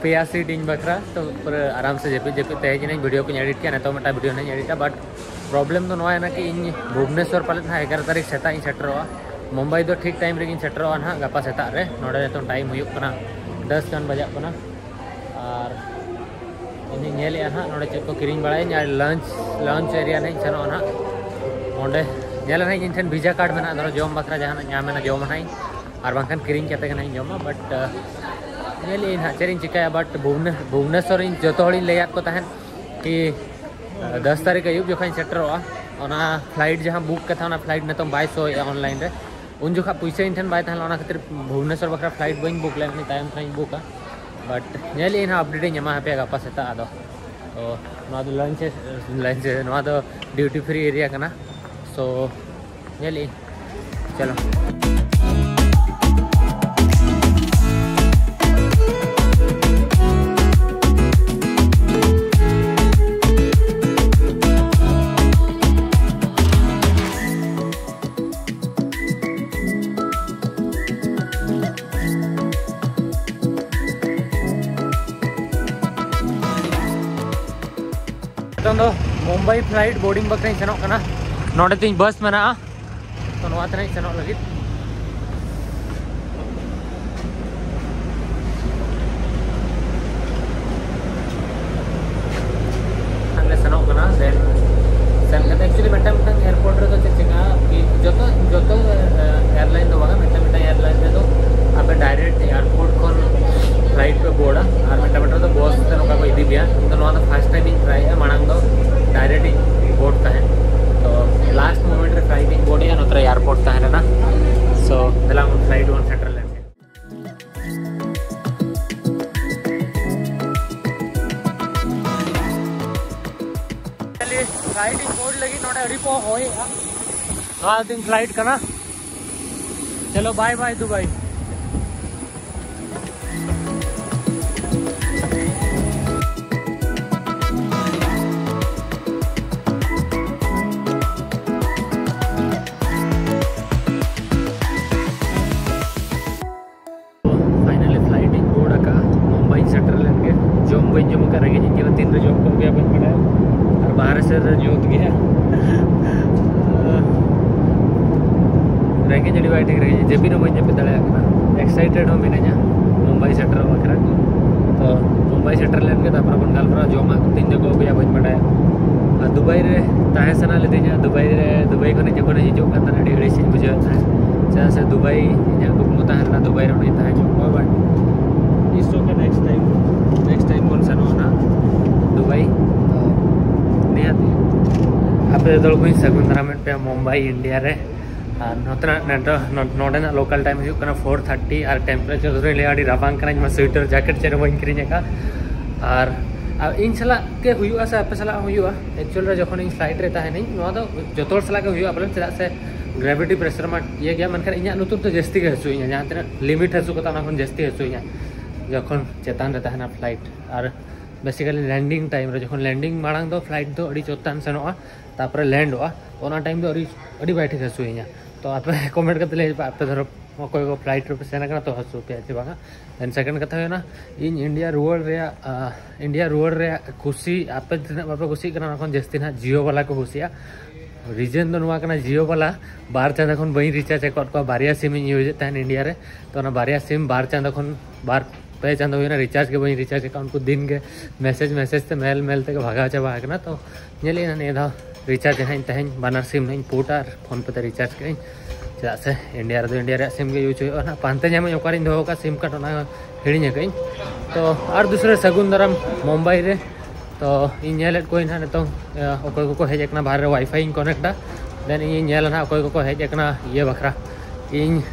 ᱯᱮᱭᱟ seat ᱤᱧ ᱵᱟᱠᱷᱨᱟ᱾ ᱛᱚ ᱯᱩᱨᱟᱹ ᱟᱨᱟᱢ ᱥᱮ ᱡᱟᱹᱯᱤᱫ ᱡᱟᱹᱯᱤᱫ ᱛᱮ ᱦᱮᱡ ᱮᱱᱟᱹᱧ, video ᱠᱚᱧ edit ᱠᱮᱫᱼᱟ, ᱱᱤᱛᱚᱜ ᱢᱤᱫᱴᱟᱝ video ᱱᱟᱦᱟᱜ ᱤᱧ edit ᱟ᱾ But problem ᱫᱚ ᱱᱚᱣᱟ ᱮᱱᱟ ᱠᱤ ᱤᱧ ᱵᱷᱩᱵᱽᱱᱮᱥᱚᱨ ᱯᱟᱞᱮᱫ ᱱᱟᱦᱟᱜ ᱮᱜᱟᱨᱚ ᱛᱟᱹᱨᱤᱠᱷ ᱥᱮᱛᱟᱜ ᱤᱧ ᱥᱮᱴᱮᱨᱚᱜᱼᱟ, ᱢᱩᱢᱵᱟᱭ ᱫᱚ ᱴᱷᱤᱠ time ᱨᱮᱜᱤᱧ ᱥᱮᱴᱮᱨᱚᱜᱼᱟ ᱱᱟᱦᱟᱜ ᱜᱟᱯᱟ ᱥᱮᱛᱟᱜ ᱨᱮ᱾ ᱱᱚᱰᱮ ᱱᱤᱛᱚᱝ time ᱦᱩᱭᱩᱜ ᱠᱟᱱᱟ ᱫᱚᱥ ᱜᱟᱱ ᱵᱟᱡᱟᱜ ᱠᱟᱱᱟ᱾ ᱟᱨ ᱤᱧ ᱧᱮᱞᱮᱫᱼᱟ ᱱᱟᱦᱟᱜ ᱱᱚᱰᱮ ᱪᱮᱫ ᱠᱚ ᱠᱤᱨᱤᱧ ᱵᱟᱲᱟᱭᱟᱹᱧ, ᱟᱨ lunch, lunch area ᱱᱟᱦᱟᱜ ᱤᱧ ᱥᱮᱱᱚᱜᱼᱟ ᱱᱟᱦᱟᱜ᱾ ᱚᱸᱰᱮ ᱧᱮᱞᱟ ᱱᱟᱦᱟᱜ ᱤᱧ ᱴᱷᱮᱱ visa card ᱢᱮᱱᱟᱜᱼᱟ, ᱫᱷᱚᱨᱚ ᱡᱚᱢ ᱵᱟᱠᱷᱨᱟ ᱡᱟᱦᱟᱱᱟᱜ ᱧᱟᱢ ᱮᱱᱟ ᱡᱚᱢᱟ ᱱᱟᱦᱟᱜ ᱤᱧ, ᱟᱨ ᱵᱟᱝᱠᱷᱟᱱ ᱠᱤᱨᱤᱧ ᱠᱟᱛᱮ ᱜᱮ ᱱᱟᱦᱟᱜ ᱤᱧ ᱡᱚᱢᱟ᱾ But ᱧᱮᱞᱮᱫ ᱟᱹᱧ ᱱᱟᱦᱟᱜ ᱪᱮᱫ ᱤᱧ ᱪᱤᱠᱟᱹᱭᱟ᱾ But ᱵᱷᱩᱵᱽᱱᱮ-, ᱵᱷᱩᱵᱽᱱᱮᱥᱚᱨ ᱤᱧ ᱡᱚᱛᱚ ᱦᱚᱲᱤᱧ ᱞᱟᱹᱭᱟᱫ ᱠᱚ ᱛᱟᱦᱮᱸᱫ ᱠᱤ ᱫᱚᱥ ᱛᱟᱹᱨᱤᱠᱷ ᱟᱹᱭᱩᱵ ᱡᱚᱠᱷᱚᱱ ᱤᱧ ᱥᱮᱴᱮᱨᱚᱜᱼᱟ, ᱚᱱᱟ flight ᱡᱟᱦᱟᱸ book ᱠᱟᱛᱷᱟ, ᱚᱱᱟ flight ᱱᱤᱛᱚᱝ ᱵᱟᱭ show ᱮᱫᱼᱟ online ᱨᱮ᱾ ᱩᱱ ᱡᱚᱠᱷᱟᱜ ᱯᱩᱭᱥᱟᱹ ᱤᱧ ᱴᱷᱮᱱ ᱵᱟᱭ ᱛᱟᱦᱮᱸ ᱞᱮᱱᱟ, ᱚᱱᱟ ᱠᱷᱟᱹᱛᱤᱨ ᱵᱷᱩᱵᱽᱱᱮᱥᱚᱨ ᱵᱟᱠᱷᱨᱟ flight ᱵᱟᱹᱧ book ᱞᱮᱫ, ᱩᱱᱤ ᱛᱟᱭᱚᱢ ᱛᱮᱦᱟᱸᱜ ᱤᱧ ᱵᱩᱠᱟ᱾ But ᱧᱮᱞ ᱟᱹᱧ ᱦᱟᱸᱜ, update ᱤᱧ ᱮᱢᱟ ᱟᱯᱮᱭᱟ ᱜᱟᱯᱟ ᱥᱮᱛᱟᱜ᱾ ᱟᱫᱚ ᱛᱚ ᱱᱚᱣᱟ ᱫᱚ lunch, lunch, ᱱᱚᱣᱟ ᱫᱚ duty free area ᱠᱟᱱᱟ᱾ So ᱧᱮᱞ ᱟᱹᱧ, ᱪᱚᱞᱚ᱾ ᱱᱤᱛᱚᱝ ᱫᱚ ᱢᱩᱢᱵᱟᱭ flight boarding ᱵᱟᱠᱷᱨᱟᱧ ᱥᱮᱱᱚᱜ ᱠᱟᱱᱟ᱾ ᱱᱚᱰᱮ ᱛᱤᱧ ᱵᱟᱥ ᱢᱮᱱᱟᱜᱼᱟ, ᱛᱚ ᱱᱚᱣᱟ ᱛᱮ ᱱᱟᱜ ᱤᱧ ᱥᱮᱱᱚᱜ ᱞᱟᱹᱜᱤᱫ᱾ ᱞᱮ ᱥᱮᱱᱚᱜ ᱠᱟᱱᱟ᱾ Then ᱥᱮᱱ ᱠᱟᱛᱮ actually ᱢᱤᱫᱴᱟᱝ ᱢᱤᱫᱴᱟᱝ airport ᱨᱮᱫᱚ ᱪᱮᱫ ᱪᱤᱠᱟᱹᱜᱼᱟ ᱠᱤ ᱡᱚᱛᱚ, ᱡᱚᱛᱚ airline ᱫᱚ ᱵᱟᱝᱟ, ᱢᱤᱫᱴᱟᱝ ᱢᱤᱫᱴᱟᱝ airline ᱨᱮᱫᱚ ᱟᱯᱮ direct airport ᱠᱷᱚᱱ flight ᱯᱮ boardᱟ, ᱟᱨ ᱢᱤᱫᱴᱟᱝ ᱢᱤᱫᱴᱟᱝ ᱫᱚ ᱵᱟᱥ ᱛᱮ ᱱᱚᱝᱠᱟ ᱠᱚ ᱤᱫᱤ ᱯᱮᱭᱟ᱾ ᱤᱧ ᱫᱚ ᱱᱚᱣᱟ ᱫᱚ first time ᱤᱧ try ᱮᱫᱼᱟ, ᱢᱟᱲᱟᱝ ᱫᱚ direct ᱤᱧ board ᱛᱟᱦᱮᱸᱫ᱾ ᱛᱚ last moment ᱨᱮ flight ᱤᱧ board ᱮᱫᱼᱟ, ᱱᱚᱛᱮ ᱨᱮ airport ᱛᱟᱦᱮᱸ ᱞᱮᱱᱟ᱾ So ᱫᱮᱞᱟ ᱵᱚᱱ flight ᱵᱚᱱ ᱥᱮᱴᱮᱨ ᱞᱮᱱ ᱜᱮ᱾ Flight ᱤᱧ board ᱞᱟᱹᱜᱤᱫ ᱱᱚᱰᱮ ᱟᱹᱰᱤ ᱠᱚ ᱦᱚᱭᱮᱜᱼᱟ᱾ ᱱᱚᱣᱟ ᱫᱤᱱ flight ᱠᱟᱱᱟ᱾ ᱪᱚᱞᱚ bye bye Dubai. Finally flight ᱤᱧ board ᱟᱠᱟᱫᱼᱟ᱾ ᱢᱩᱢᱵᱟᱭ ᱤᱧ ᱥᱮᱴᱮᱨ ᱞᱮᱱ ᱜᱮ᱾ ᱡᱚᱢ ᱵᱟᱹᱧ ᱡᱚᱢ ᱟᱠᱟᱫ, ᱨᱮᱸᱜᱮᱡ ᱤᱧ ᱠᱟᱱᱟ, ᱛᱤᱱᱨᱮ ᱡᱚᱢ ᱠᱚ ᱟᱹᱜᱩᱭᱟ ᱵᱟᱹᱧ ᱵᱟᱰᱟᱭᱟ᱾ ᱟᱨ ᱵᱟᱦᱨᱮ ᱥᱮᱫ ᱨᱮ ᱧᱩᱛ ᱜᱮᱭᱟ᱾ ᱨᱮᱸᱜᱮᱡ ᱟᱹᱰᱤ ᱵᱟᱭ ᱴᱷᱤᱠ, ᱨᱮᱸᱜᱮᱡ, ᱡᱟᱹᱯᱤᱫ ᱦᱚᱸ ᱵᱟᱹᱧ ᱡᱟᱹᱯᱤᱫ ᱫᱟᱲᱮᱭᱟᱜ ᱠᱟᱱᱟ᱾ Excited ᱦᱚᱸ ᱢᱤᱱᱟᱹᱧᱟ ᱢᱩᱢᱵᱟᱭ ᱥᱮᱴᱮᱨᱚᱜ ᱵᱟᱠᱷᱨᱟ᱾ ᱛᱚ ᱢᱩᱢᱵᱟᱭ ᱥᱮᱴᱮᱨ ᱞᱮᱱ ᱜᱮ, ᱛᱟᱨᱯᱚᱨᱮ ᱵᱚᱱ ᱜᱟᱞᱢᱟᱨᱟᱣᱟ᱾ ᱡᱚᱢᱟᱜ ᱛᱤᱱ ᱡᱚᱠᱷᱚᱱ ᱠᱚ ᱟᱹᱜᱩᱭᱟ ᱵᱟᱹᱧ ᱵᱟᱰᱟᱭᱟ᱾ ᱟᱨ ᱫᱩᱵᱟᱭ ᱨᱮ ᱛᱟᱦᱮᱸ ᱥᱟᱱᱟ ᱞᱤᱫᱤᱧᱟ᱾ ᱫᱩᱵᱟᱭ ᱨᱮ, ᱫᱩᱵᱟᱭ ᱠᱷᱚᱱᱤᱧ ᱡᱚᱠᱷᱚᱱᱤᱧ ᱦᱤᱡᱩᱜ ᱠᱟᱱ ᱛᱟᱦᱮᱱᱟ, ᱟᱹᱰᱤ ᱟᱹᱲᱤᱥᱤᱧ ᱵᱩᱡᱷᱟᱹᱣᱮᱫ ᱛᱟᱦᱮᱸᱫ, ᱪᱮᱫᱟᱜ ᱥᱮ ᱫᱩᱵᱟᱭ ᱤᱧᱟᱹᱜ ᱠᱩᱠᱢᱩ ᱛᱟᱦᱮᱸ ᱞᱮᱱᱟ, ᱫᱩᱵᱟᱭ ᱨᱮ ᱩᱱᱤᱧ ᱛᱟᱦᱮᱸ ᱦᱚᱪᱚ ᱠᱚᱣᱟ᱾ But it's okay, next time, next time ᱵᱚᱱ ᱥᱮᱱᱚᱜᱼᱟ ᱱᱟᱜ ᱫᱩᱵᱟᱭ᱾ ᱛᱚ ᱱᱤᱭᱟᱹ ᱟᱯᱮ ᱡᱚᱛᱚ ᱦᱚᱲ ᱠᱚᱧ ᱥᱟᱹᱜᱩᱱ ᱫᱟᱨᱟᱢᱮᱫ ᱯᱮᱭᱟ ᱢᱩᱢᱵᱟᱭ, ᱤᱱᱰᱤᱭᱟ ᱨᱮ᱾ ᱟᱨ ᱱᱚᱛᱮᱱᱟᱜ ᱱᱚᱰᱮ-, ᱱᱚ-, ᱱᱚᱰᱮᱱᱟᱜ ᱞᱳᱠᱟᱞ ᱴᱟᱭᱤᱢ ᱦᱩᱭᱩᱜ ᱠᱟᱱᱟ ᱯᱷᱳᱨ ᱛᱷᱟᱨᱴᱤ, ᱟᱨ ᱴᱮᱢᱯᱟᱨᱮᱪᱟᱨ ᱫᱚᱧ ᱞᱟᱹᱭᱟ ᱟᱹᱰᱤ ᱨᱟᱵᱟᱝ ᱠᱟᱱᱟ᱾ ᱤᱧ ᱢᱟ ᱥᱳᱭᱮᱴᱟᱨ ᱡᱮᱠᱮᱴ ᱪᱮᱫ ᱦᱚᱸ ᱵᱟᱹᱧ ᱠᱤᱨᱤᱧ ᱟᱠᱟᱫᱼᱟ᱾ ᱟᱨ, ᱟᱨ ᱤᱧ ᱥᱟᱞᱟᱜ ᱜᱮ ᱦᱩᱭᱩᱜᱼᱟ ᱥᱮ ᱟᱯᱮ ᱥᱟᱞᱟᱜ ᱦᱚᱸ ᱦᱩᱭᱩᱜᱼᱟ? ᱮᱠᱪᱩᱭᱮᱞ ᱨᱮ ᱡᱚᱠᱷᱚᱱ ᱤᱧ ᱯᱷᱞᱟᱭᱤᱴ ᱨᱮ ᱛᱟᱦᱮᱱᱟᱹᱧ, ᱱᱚᱣᱟ ᱫᱚ ᱡᱚᱛᱚ ᱦᱚᱲ ᱥᱟᱞᱟᱜ ᱜᱮ ᱦᱩᱭᱩᱜᱼᱟ ᱯᱟᱞᱮᱱ, ᱪᱮᱫᱟᱜ ᱥᱮ ᱜᱨᱮᱵᱷᱤᱴᱤ ᱯᱨᱮᱥᱟᱨ ᱢᱟ ᱤᱭᱟᱹ ᱜᱮᱭᱟ, ᱢᱮᱱᱠᱷᱟᱱ ᱤᱧᱟᱹᱜ ᱞᱩᱛᱩᱨ ᱫᱚ ᱡᱟᱹᱥᱛᱤ ᱜᱮ ᱦᱟᱹᱥᱩᱭᱤᱧᱟ᱾ ᱡᱟᱦᱟᱸ ᱛᱤᱱᱟᱹᱜ ᱞᱤᱢᱤᱴ ᱦᱟᱹᱥᱩ ᱠᱚ ᱛᱟᱦᱮᱱᱟ, ᱚᱱᱟ ᱠᱷᱚᱱ ᱡᱟᱹᱥᱛᱤ ᱦᱟᱹᱥᱩᱭᱤᱧᱟ ᱡᱚᱠᱷᱚᱱ ᱪᱮᱛᱟᱱ ᱨᱮ ᱛᱟᱦᱮᱱᱟ ᱯᱷᱞᱟᱭᱤᱴ᱾ ᱟᱨ ᱵᱮᱥᱤᱠᱟᱞᱤ ᱞᱮᱱᱰᱤᱝ ᱴᱟᱭᱤᱢ ᱨᱮ, ᱡᱚᱠᱷᱚᱱ ᱞᱮᱱᱰᱤᱝ ᱢᱟᱲᱟᱝ ᱫᱚ ᱯᱷᱞᱟᱭᱤᱴ ᱫᱚ ᱟᱹᱰᱤ ᱪᱮᱛᱟᱱ ᱥᱮᱱᱚᱜᱼᱟ, ᱛᱟᱨᱯᱚᱨᱮ ᱞᱮᱱᱰᱚᱜᱼᱟ, ᱚᱱᱟ ᱴᱟᱭᱤᱢ ᱫᱚ ᱟᱹᱰᱤ, ᱟᱹᱰᱤ ᱵᱟᱭ ᱴᱷᱤᱠ ᱦᱟᱹᱥᱩᱭᱤᱧᱟ᱾ ᱛᱚ ᱟᱯᱮ ᱠᱚᱢᱮᱱᱴ ᱠᱟᱛᱮ ᱞᱟᱹᱭ ᱯᱮ, ᱟᱯᱮ ᱫᱷᱚᱨᱚ ᱚᱠᱚᱭ ᱠᱚ ᱯᱷᱞᱟᱭᱤᱴ ᱨᱮᱯᱮ ᱥᱮᱱ ᱟᱠᱟᱱᱟ, ᱛᱚ ᱦᱟᱹᱥᱩ ᱯᱮᱭᱟ ᱪᱮ ᱵᱟᱝᱟ? ᱫᱮᱱ ᱥᱮᱠᱮᱱᱰ ᱠᱟᱛᱷᱟ ᱦᱩᱭᱱᱟ, ᱤᱧ ᱤᱱᱰᱤᱭᱟ ᱨᱩᱣᱟᱹᱲ ᱨᱮᱭᱟᱜ, ᱟᱸ, ᱤᱱᱰᱤᱭᱟ ᱨᱩᱣᱟᱹᱲ ᱨᱮᱭᱟᱜ ᱠᱩᱥᱤ, ᱟᱯᱮ ᱛᱤᱱᱟᱹᱜ ᱵᱟᱯᱮ ᱠᱩᱥᱤᱜ ᱠᱟᱱᱟ, ᱚᱱᱟ ᱠᱷᱚᱱ ᱡᱟᱹᱥᱛᱤ ᱱᱟᱦᱟᱜ ᱡᱤᱭᱳ ᱵᱟᱞᱟ ᱠᱚ ᱠᱩᱥᱤᱭᱟᱜᱼᱟ᱾ ᱨᱤᱡᱮᱱ ᱫᱚ ᱱᱚᱣᱟ ᱠᱟᱱᱟ, ᱡᱤᱭᱳ ᱵᱟᱞᱟ ᱵᱟᱨ ᱪᱟᱸᱫᱳ ᱠᱷᱚᱱ ᱵᱟᱹᱧ ᱨᱤᱪᱟᱨᱡᱽ ᱟᱠᱟᱫ ᱠᱚᱣᱟ᱾ ᱵᱟᱨᱭᱟ ᱥᱤᱢ ᱤᱧ ᱤᱭᱩᱡᱮᱫ ᱛᱟᱦᱮᱱ ᱤᱱᱰᱤᱭᱟ ᱨᱮ, ᱛᱚ ᱚᱱᱟ ᱵᱟᱨᱭᱟ ᱥᱤᱢ ᱵᱟᱨ ᱪᱟᱸᱫᱳ ᱠᱷᱚᱱ, ᱵᱟᱨ ᱯᱮ ᱪᱟᱸᱫᱳ ᱦᱩᱭᱱᱟ ᱨᱤᱪᱟᱨᱡᱽ ᱜᱮ ᱵᱟᱹᱧ ᱨᱤᱪᱟᱨᱡᱽ ᱟᱠᱟᱫ᱾ ᱩᱱᱠᱩ ᱫᱤᱱ ᱜᱮ ᱢᱮᱥᱮᱡᱽ, ᱢᱮᱥᱮᱡᱽ ᱛᱮ, ᱢᱮᱞ, ᱢᱮᱞ ᱛᱮᱜᱮ ᱵᱷᱟᱜᱟᱣ ᱪᱟᱵᱟ ᱟᱠᱟᱱᱟ᱾ ᱛᱚ ᱧᱮᱞᱮᱫᱼᱟ ᱱᱤᱭᱟᱹ ᱫᱷᱟᱣ ᱨᱤᱪᱟᱨᱡᱽ ᱱᱟᱦᱟᱜ ᱤᱧ ᱛᱮᱦᱮᱧ, ᱵᱟᱱᱟᱨ ᱥᱤᱢ ᱱᱟᱦᱟᱜ ᱤᱧ ᱯᱳᱨᱴᱟ ᱟᱨ ᱯᱷᱳᱱ ᱯᱮ ᱛᱮ ᱨᱤᱪᱟᱨᱡᱽ ᱠᱟᱜ ᱟᱹᱧ, ᱪᱮᱫᱟᱜ ᱥᱮ ᱤᱱᱰᱤᱭᱟ ᱨᱮᱫᱚ ᱤᱱᱰᱤᱭᱟ ᱨᱮᱭᱟᱜ ᱥᱤᱢ ᱜᱮ ᱤᱭᱩᱡᱽ ᱦᱩᱭᱩᱜᱼᱟ ᱱᱟᱦᱟᱜ᱾ ᱯᱟᱱᱛᱮ ᱧᱟᱢᱟᱹᱧ ᱚᱠᱟᱨᱤᱧ ᱫᱚᱦᱚ ᱠᱟᱜᱼᱟ ᱥᱤᱢ ᱠᱟᱨᱰ, ᱚᱱᱟ ᱦᱤᱲᱤᱧ ᱟᱠᱟᱫ ᱟᱹᱧ᱾ ᱛᱚ ᱟᱨ ᱫᱩᱥᱨᱟ ᱥᱟᱹᱜᱩᱱ ᱫᱟᱨᱟᱢ ᱢᱩᱢᱵᱟᱭ ᱨᱮ, ᱛᱚ ᱤᱧ ᱧᱮᱞᱮᱫ ᱠᱚᱣᱟᱧ ᱱᱟᱦᱟᱜ ᱱᱤᱛᱚᱝ, ᱚᱠᱚᱭ ᱠᱚᱠᱚ ᱦᱮᱡ ᱟᱠᱟᱱᱟ, ᱵᱟᱦᱨᱮ ᱨᱮ ᱣᱟᱭᱯᱷᱟᱭ ᱤᱧ ᱠᱟᱱᱮᱠᱴᱟ, ᱫᱮᱱ ᱤᱧᱤᱧ ᱧᱮᱞᱟ ᱱᱟᱦᱟᱜ ᱚᱠᱚᱭ ᱠᱚᱠᱚ ᱦᱮᱡ ᱟᱠᱟᱱᱟ ᱤᱭᱟᱹ ᱵᱟᱠᱷᱨᱟ, ᱤᱧ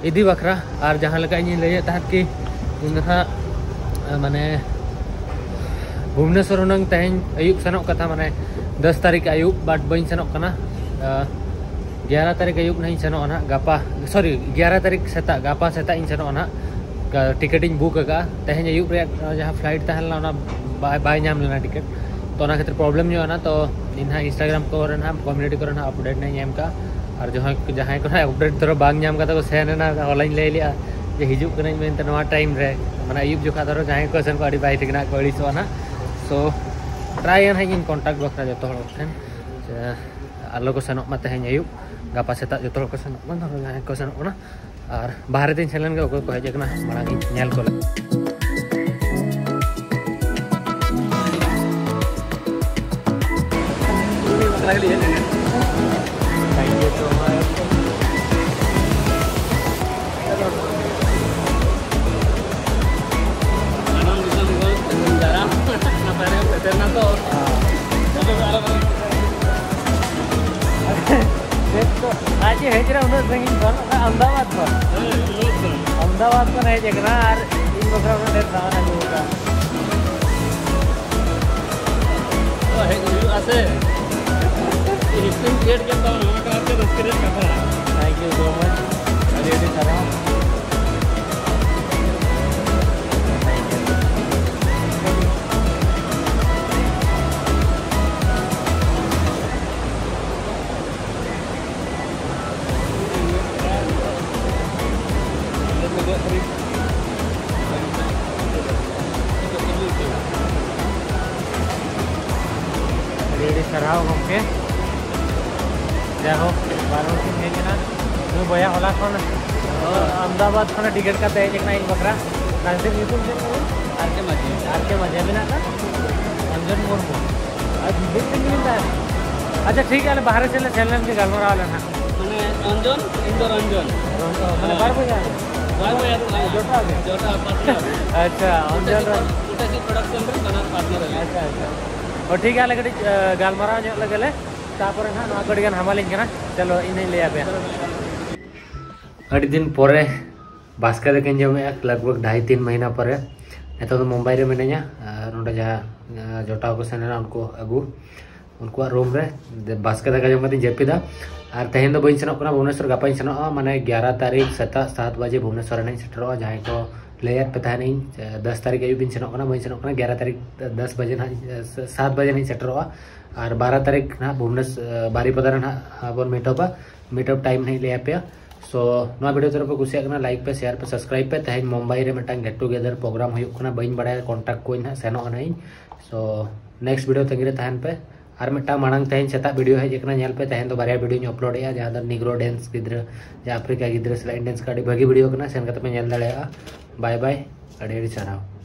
ᱤᱫᱤ ᱵᱟᱠᱷᱨᱟ᱾ ᱟᱨ ᱡᱟᱦᱟᱸ ᱞᱮᱠᱟ ᱤᱧᱤᱧ ᱞᱟᱹᱭᱮᱫ ᱛᱟᱦᱮᱸᱫ ᱠᱤ ᱤᱧ ᱫᱚ ᱱᱟᱦᱟᱜ, ᱢᱟᱱᱮ, ᱵᱷᱩᱵᱽᱱᱮᱥᱚᱨ ᱦᱩᱱᱟᱹᱝ ᱛᱮᱦᱮᱧ ᱟᱹᱭᱩᱵ ᱥᱮᱱᱚᱜ ᱠᱟᱛᱷᱟ, ᱢᱟᱱᱮ ᱫᱚᱥ ᱛᱟᱹᱨᱤᱠᱷ ᱟᱹᱭᱩᱵ, but ᱵᱟᱹᱧ ᱥᱮᱱᱚᱜ ᱠᱟᱱᱟ᱾ ᱮᱜᱟᱨᱚ ᱛᱟᱹᱨᱤᱠᱷ ᱟᱹᱭᱩᱵ ᱱᱟᱦᱟᱜ ᱤᱧ ᱥᱮᱱᱚᱜᱼᱟ ᱱᱟᱦᱟᱜ, ᱜᱟᱯᱟ, ᱥᱚᱨᱤ, ᱮᱜᱟᱨᱚ ᱛᱟᱹᱨᱤᱠᱷ ᱥᱮᱛᱟᱜ, ᱜᱟᱯᱟ ᱥᱮᱛᱟᱜ ᱤᱧ ᱥᱮᱱᱚᱜᱼᱟ ᱱᱟᱦᱟᱜ᱾ ᱴᱤᱠᱤᱴ ᱤᱧ ᱵᱩᱠ ᱟᱠᱟᱫᱼᱟ᱾ ᱛᱮᱦᱮᱧ ᱟᱹᱭᱩᱵ ᱨᱮᱭᱟᱜ ᱡᱟᱦᱟᱸ ᱯᱷᱞᱟᱭᱤᱴ ᱛᱟᱦᱮᱸ ᱞᱮᱱᱟ, ᱚᱱᱟ ᱵᱟᱭ, ᱵᱟᱭ ᱧᱟᱢ ᱞᱮᱱᱟ ᱴᱤᱠᱤᱴ᱾ ᱛᱚ ᱚᱱᱟ ᱠᱷᱟᱹᱛᱤᱨ ᱯᱨᱚᱵᱞᱮᱢ ᱧᱚᱜ ᱮᱱᱟ᱾ ᱛᱚ ᱤᱧ ᱱᱟᱦᱟᱜ ᱤᱱᱥᱴᱟᱜᱨᱟᱢ ᱠᱚᱨᱮ ᱱᱟᱦᱟᱜ, ᱠᱚᱢᱤᱭᱩᱱᱤᱴᱤ ᱠᱚᱨᱮ ᱱᱟᱦᱟᱜ ᱟᱯᱰᱮᱴ ᱱᱟᱦᱟᱜ ᱤᱧ ᱮᱢ ᱠᱟᱜᱼᱟ᱾ ᱟᱨ ᱡᱟᱦᱟᱸᱭ, ᱡᱟᱦᱟᱸᱭ ᱠᱚ ᱱᱟᱦᱟᱜ ᱟᱯᱰᱮᱴ ᱫᱷᱚᱨᱚ ᱵᱟᱝ ᱧᱟᱢ ᱠᱟᱫᱟ ᱠᱚ, ᱥᱮᱱ ᱮᱱᱟ, ᱦᱚᱞᱟᱧ ᱞᱟᱹᱭ ᱞᱮᱜᱼᱟ ᱡᱮ ᱦᱤᱡᱩᱜ ᱠᱟᱹᱱᱟᱹᱧ ᱢᱮᱱᱛᱮ ᱱᱚᱣᱟ ᱴᱟᱭᱤᱢ ᱨᱮ, ᱢᱟᱱᱮ ᱟᱹᱭᱩᱵ ᱡᱚᱠᱷᱟ ᱫᱷᱚᱨᱚ ᱡᱟᱦᱟᱸᱭ ᱠᱚ ᱥᱮᱱ ᱠᱚ ᱟᱹᱰᱤ ᱵᱟᱭ ᱴᱷᱤᱠ ᱱᱟᱦᱟᱜ ᱠᱚ ᱟᱹᱲᱤᱥᱚᱜᱼᱟ ᱱᱟᱦᱟᱜ᱾ ᱥᱳ ᱴᱨᱟᱭ ᱱᱟᱦᱟᱜ ᱤᱧ ᱠᱚᱱᱴᱟᱠᱴ ᱵᱟᱠᱷᱨᱟ ᱡᱚᱛᱚ ᱦᱚᱲ ᱴᱷᱮᱱ, ᱡᱮ ᱟᱞᱚ ᱠᱚ ᱥᱮᱱᱚᱜ ᱢᱟ ᱛᱮᱦᱮᱧ ᱟᱹᱭᱩᱵ, ᱜᱟᱯᱟ ᱥᱮᱛᱟᱜ ᱡᱚᱛᱚ ᱦᱚᱲ ᱠᱚ ᱥᱮᱱᱚᱜ ᱢᱟ, ᱫᱷᱚᱨᱚ ᱡᱟᱦᱟᱸᱭ ᱠᱚ ᱥᱮᱱᱚᱜ ᱠᱟᱱᱟ᱾ ᱟᱨ ᱵᱟᱦᱨᱮ ᱛᱤᱧ ᱥᱮᱱ ᱞᱮᱱ ᱜᱮ, ᱚᱠᱚᱭ ᱠᱚ ᱦᱮᱡ ᱟᱠᱟᱱᱟ ᱢᱟᱲᱟᱝ ᱤᱧ ᱧᱮᱞ ᱠᱚ ᱞᱮᱜᱮ᱾ ᱦᱮᱡ ᱨᱮ ᱩᱱᱟᱹᱜ ᱥᱟᱺᱜᱤᱧ ᱠᱷᱚᱱ, ᱚᱱᱟ ᱟᱢᱫᱟᱵᱟᱫᱽ ᱠᱷᱚᱱ᱾ ᱦᱮᱸ, ᱩᱱᱟᱹᱜ ᱥᱟᱺᱜᱤᱧ᱾ ᱟᱢᱫᱟᱵᱟᱫᱽ ᱠᱷᱚᱱ ᱦᱮᱡ ᱟᱠᱟᱱᱟ ᱟᱨ ᱤᱧ ᱵᱟᱠᱷᱨᱟ ᱩᱱᱟᱹᱜ ᱰᱷᱮᱨ ᱥᱟᱢᱟᱱ ᱟᱹᱜᱩ ᱟᱠᱟᱫᱟ᱾ ᱛᱚ, ᱦᱮᱡ ᱦᱩᱭᱩᱜᱼᱟ ᱥᱮ? ᱦᱤᱥᱴᱨᱤᱢ ᱠᱨᱤᱭᱮᱴ ᱠᱮᱫ ᱛᱟᱵᱚᱱᱟ, ᱚᱱᱟ ᱠᱟᱱᱟ ᱟᱹᱰᱤ ᱨᱟᱹᱥᱠᱟᱹ ᱨᱮᱭᱟᱜ ᱠᱟᱛᱷᱟ᱾ Thank you so much. ᱟᱹᱰᱤ ᱟᱹᱰᱤ ᱥᱟᱨᱦᱟᱣ᱾ ᱟᱹᱰᱤ ᱟᱹᱰᱤ ᱥᱟᱨᱦᱟᱣ ᱜᱚᱢᱠᱮ᱾ ᱡᱟᱭᱦᱳᱠ, ᱵᱟᱨ ᱦᱚᱲ ᱠᱤᱱ ᱦᱮᱡ ᱮᱱᱟ᱾ ᱱᱩᱭ ᱵᱚᱭᱦᱟ ᱦᱚᱞᱟ ᱠᱷᱚᱱ, ᱟᱦᱢᱮᱫᱟᱵᱟᱫᱽ ᱠᱷᱚᱱ ᱴᱤᱠᱤᱴ ᱠᱟᱛᱮ ᱦᱮᱡ ᱟᱠᱟᱱᱟ ᱤᱧ ᱵᱟᱠᱷᱨᱟ᱾ ᱱᱟᱥᱤᱨ ᱧᱩᱛᱩᱢ ᱪᱮᱫ ᱠᱟᱱᱟ? ᱟᱨ ᱠᱮ ᱢᱟᱹᱡᱷᱤ᱾ ᱟᱨ ᱠᱮ ᱢᱟᱹᱡᱷᱤ ᱟᱹᱵᱤᱱᱟᱜ ᱫᱚ? ᱚᱧᱡᱚᱱ ᱢᱩᱨᱢᱩ᱾ ᱟᱨ ᱵᱤᱥ ᱫᱤᱱ ᱜᱮᱵᱤᱱ ᱛᱟᱦᱮᱱᱟ? ᱟᱪᱪᱷᱟ, ᱴᱷᱤᱠ ᱜᱮᱭᱟ, ᱟᱞᱮ ᱵᱟᱦᱨᱮ ᱥᱮᱫ ᱞᱮ ᱥᱮᱱ ᱞᱮᱱ ᱜᱮ, ᱜᱟᱞᱢᱟᱨᱟᱣ ᱟᱞᱮ ᱱᱟᱦᱟᱜ᱾ ᱢᱟᱱᱮ ᱚᱧᱡᱚᱱ, ᱤᱧ ᱫᱚ ᱨᱚᱧᱡᱚᱱ᱾ ᱨᱚᱧᱡᱚᱱ, ᱢᱟᱱᱮ ᱦᱮᱸ᱾ ᱵᱟᱨ ᱵᱚᱭᱦᱟ? ᱵᱟᱨ ᱵᱚᱭᱦᱟ ᱫᱚ ᱵᱟᱝ᱾ ᱡᱚᱴᱟᱣ ᱜᱮ? ᱡᱚᱴᱟᱣ, partner᱾ ᱟᱪᱪᱷᱟ, ᱚᱧᱡᱚᱱ ᱨᱚᱧᱡᱚᱱ᱾ ᱯᱨᱚᱰᱟᱠᱥᱚᱱ ᱨᱮ ᱵᱟᱱᱟᱨ partner ᱟᱞᱮ᱾ ᱟᱪᱪᱷᱟ, ᱟᱪᱪᱷᱟ᱾ ᱚ, ᱴᱷᱤᱠ ᱜᱮᱭᱟ, ᱟᱞᱮ ᱠᱟᱹᱴᱤᱡ, ᱮ, ᱜᱟᱞᱢᱟᱨᱟᱣ ᱧᱚᱜ ᱞᱮᱜᱮ ᱞᱮ, ᱛᱟᱯᱚᱨᱮ ᱱᱟᱦᱟᱜ ᱱᱚᱣᱟ ᱠᱚ ᱟᱹᱰᱤ ᱜᱟᱱ ᱦᱟᱢᱟᱞᱤᱧ ᱠᱟᱱᱟ᱾ ᱪᱚᱞᱚ, ᱤᱧ ᱦᱚᱧ ᱞᱟᱹᱭ ᱟᱯᱮᱭᱟ᱾ ᱟᱹᱰᱤ ᱫᱤᱱ ᱯᱚᱨᱮ ᱵᱟᱥᱠᱮ ᱫᱟᱠᱟᱧ ᱡᱚᱢᱮᱜᱼᱟ, ᱞᱟᱜᱽ ᱵᱷᱟᱜᱽ ᱰᱷᱟᱭ ᱛᱤᱱ ᱢᱟᱹᱦᱱᱟᱹ ᱯᱚᱨᱮ᱾ ᱱᱤᱛᱚᱜ ᱫᱚ ᱢᱩᱢᱵᱟᱭ ᱨᱮ ᱢᱤᱱᱟᱹᱧᱟ, ᱟᱨ ᱱᱚᱸᱰᱮ ᱡᱟᱦᱟᱸ, ᱟᱸ, ᱡᱚᱴᱟᱣ ᱠᱚ ᱥᱮᱱ ᱞᱮᱱᱟ ᱩᱱᱠᱩ ᱟᱹᱜᱩ, ᱩᱱᱠᱩᱣᱟᱜ ᱨᱩᱢ ᱨᱮ ᱫᱮ-, ᱵᱟᱥᱠᱮ ᱫᱟᱠᱟ ᱡᱚᱢ ᱠᱟᱛᱮᱧ ᱡᱟᱹᱯᱤᱫᱟ᱾ ᱟᱨ ᱛᱮᱦᱮᱧ ᱫᱚ ᱵᱟᱹᱧ ᱥᱮᱱᱚᱜ ᱠᱟᱱᱟ ᱵᱷᱩᱵᱽᱱᱮᱥᱚᱨ, ᱜᱟᱯᱟᱧ ᱥᱮᱱᱚᱜᱼᱟ, ᱢᱟᱱᱮ ᱮᱜᱟᱨᱚ ᱛᱟᱹᱨᱤᱠᱷ ᱥᱮᱛᱟᱜ ᱥᱟᱛ ᱵᱟᱡᱮ ᱵᱷᱩᱵᱽᱱᱮᱥᱚᱨ ᱨᱮ ᱱᱟᱜ ᱤᱧ ᱥᱮᱴᱮᱨᱚᱜᱼᱟ᱾ ᱡᱟᱦᱟᱸᱭ ᱠᱚ ᱞᱟᱹᱭᱟᱫ ᱯᱮ ᱛᱟᱦᱮᱱᱤᱧ, ᱮ, ᱫᱚᱥ ᱛᱟᱹᱨᱤᱠᱷ ᱟᱹᱭᱩᱵ ᱤᱧ ᱥᱮᱱᱚᱜ ᱠᱟᱱᱟ, ᱵᱟᱹᱧ ᱥᱮᱱᱚᱜ ᱠᱟᱱᱟ, ᱮᱜᱟᱨᱚ ᱛᱟᱹᱨᱤᱠᱷ, ᱮ, ᱫᱚᱥ ᱵᱟᱡᱮ ᱱᱟᱜ, ᱮ, ᱥᱮ-, ᱥᱟᱛ ᱵᱟᱡᱮ ᱱᱟᱜ ᱤᱧ ᱥᱮᱴᱮᱨᱚᱜᱼᱟ᱾ ᱟᱨ ᱵᱟᱨᱚ ᱛᱟᱹᱨᱤᱠᱷ ᱱᱟᱜ ᱵᱷᱩᱵᱽᱱᱮᱥ-, ᱮ, ᱵᱟᱨᱤᱯᱟᱫᱟ ᱨᱮ ᱱᱟᱜ ᱵᱚᱱ meet up-ᱟ᱾ Meet up time ᱱᱟᱜ ᱤᱧ ᱞᱟᱹᱭ ᱟᱯᱮᱭᱟ᱾ So, ᱱᱚᱣᱟ video ᱡᱩᱫᱤ ᱯᱮ ᱠᱩᱥᱤᱭᱟᱜ ᱠᱟᱱᱟ, like ᱯᱮ, share ᱯᱮ, subscribe ᱯᱮ᱾ ᱛᱮᱦᱮᱧ ᱢᱩᱢᱵᱟᱭ ᱨᱮ ᱢᱤᱫᱴᱟᱝ get together program ᱦᱩᱭᱩᱜ ᱠᱟᱱᱟ, ᱵᱟᱹᱧ ᱵᱟᱲᱟᱭᱟ, contact ᱠᱚᱣᱟᱧ ᱱᱟᱜ, ᱥᱮᱱᱚᱜ ᱟᱹᱧ᱾ So, next video ᱛᱟᱺᱜᱤ ᱨᱮ ᱛᱟᱦᱮᱱ ᱯᱮ᱾ ᱟᱨ ᱢᱤᱫᱴᱟᱝ ᱢᱟᱲᱟᱝ ᱛᱮᱦᱮᱧ ᱥᱮᱛᱟᱜ video ᱦᱮᱡ ᱟᱠᱟᱱᱟ, ᱧᱮᱞ ᱯᱮ, ᱛᱮᱦᱮᱧ ᱫᱚ ᱵᱟᱨᱭᱟ videoᱧ upload ᱮᱜᱼᱟ, ᱡᱟᱦᱟᱸ ᱫᱚ Negro dance ᱜᱤᱫᱽᱨᱟᱹ, ᱡᱟᱦᱟᱸ ᱟᱯᱷᱨᱤᱠᱟ ᱜᱤᱫᱽᱨᱟᱹ ᱥᱟᱞᱟᱜ ᱤᱧ dance ᱠᱟᱜᱼᱟ, ᱟᱹᱰᱤ ᱵᱷᱟᱹᱜᱤ video ᱠᱟᱱᱟ, ᱥᱮᱱ ᱠᱟᱛᱮ ᱯᱮ ᱧᱮᱞ ᱫᱟᱲᱮᱭᱟᱜᱼᱟ᱾ Bye bye, ᱟᱹᱰᱤ ᱟᱹᱰᱤ ᱥᱟᱨᱦᱟᱣ᱾